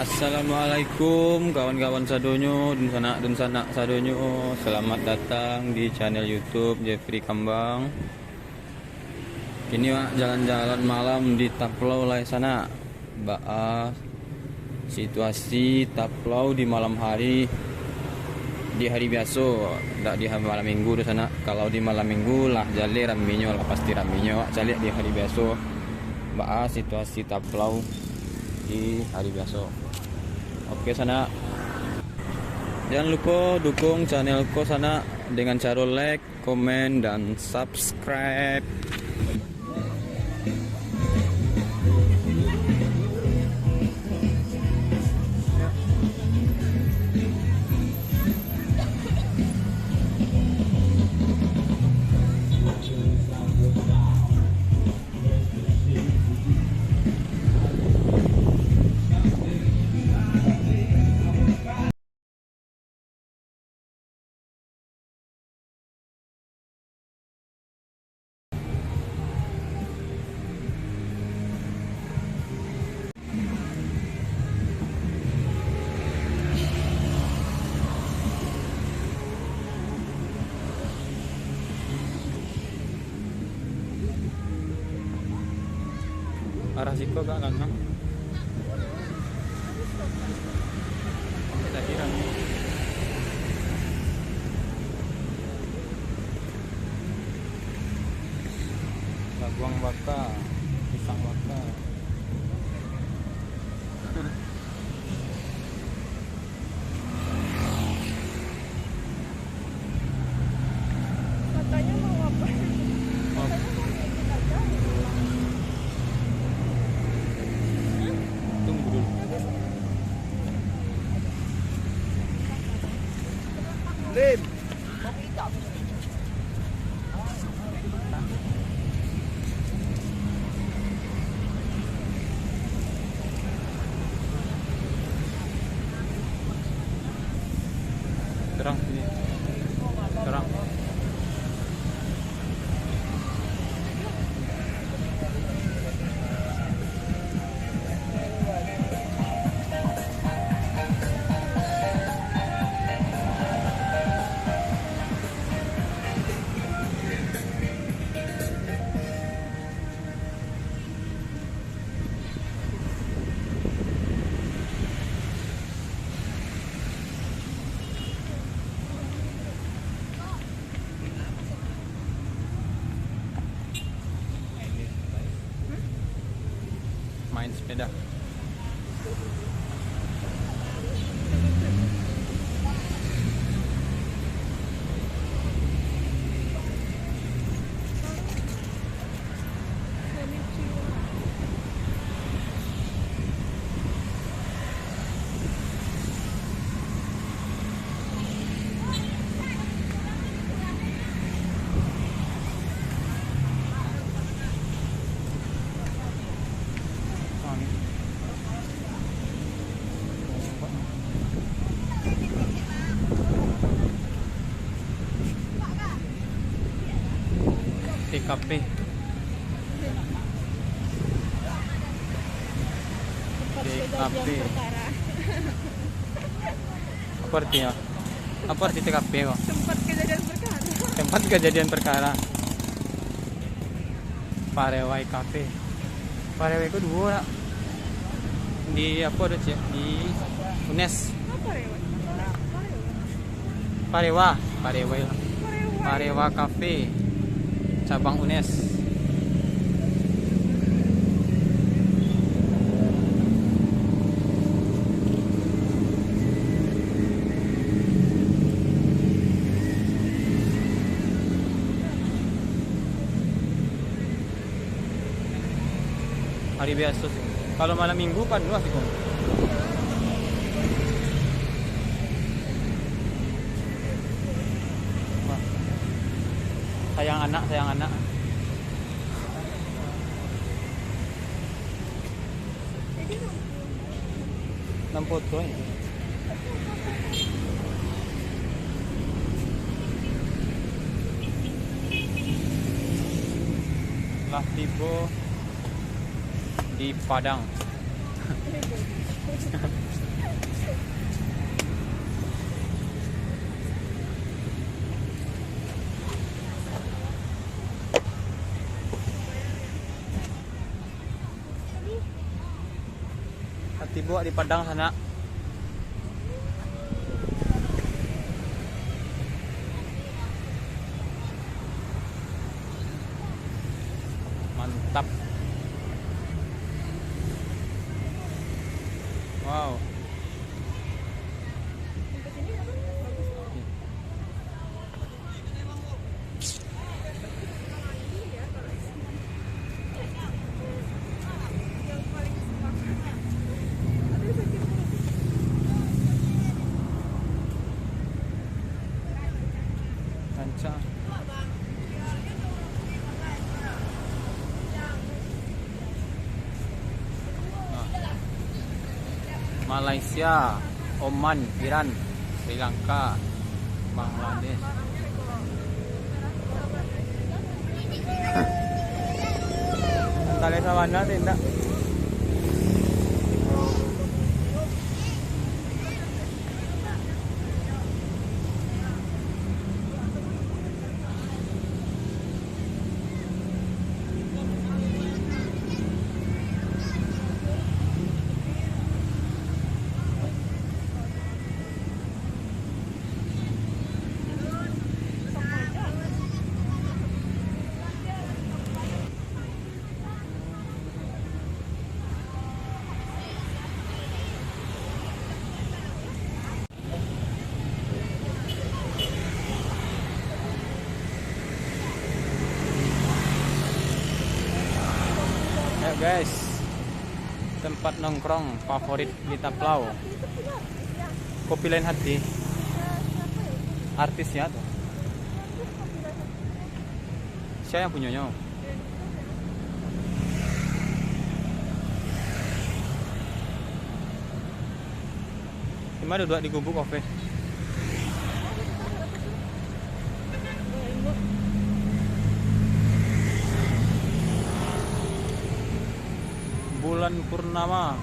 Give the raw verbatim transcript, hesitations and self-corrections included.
Assalamualaikum kawan-kawan sadonyo, dunsanak-dunsanak sadonyo. Selamat datang di channel YouTube Jeffrey Kambang. Kini wak jalan-jalan malam di Taplau lai sanak. Baa situasi Taplau di malam hari, di hari biaso, dak di ha-, malam minggu tu sanak. Kalau di malam minggu lah jaleh raminyo lah, pasti raminyo. Wak caliak di hari biaso, baa situasi Taplau di hari biaso. Oke sanak. Jangan lupa dukung channel ko sanak dengan caro like, komen, dan subscribe. Arah siko agak langang. Tadi rami. Jaguang baka, pisang baka. Katanya mau apa? Katanya mau bikin aja. Tunggu dulu. Lim. Terang sini. Terang. Main sepeda. T K P. Tempat T K P. Kejadian perkara. Apa artinya? Apa arti T K P ko? Tempat kejadian perkara. Tempat kejadian perkara. Parewai Cafe. Parewai ko duo nak. Di apa tu, Cik? Di Unes. Apa Parewai? Parewai. Parewa, Parewa. Parewa. Parewa Cafe, cabang Unes. Hari biaso sih. Kalau malam minggu panuah sih, Kong. Wah. Sayang anak, sayang anak. Nan foto ni. Lah tibo di Padang. Hati buak di Padang sana. Mantap. Wow. Rancak. Nah. Malaysia, Oman, Iran, Sri Lanka, Bangladesh. Tali sabana tu indak. Ya guys, tempat nongkrong favorit di Taplau. Kopi Lain Hati. Artisnya tuh. Siapa yang punyanya? Di mana duduak di Gubuk Cafe? Bulan Purnama.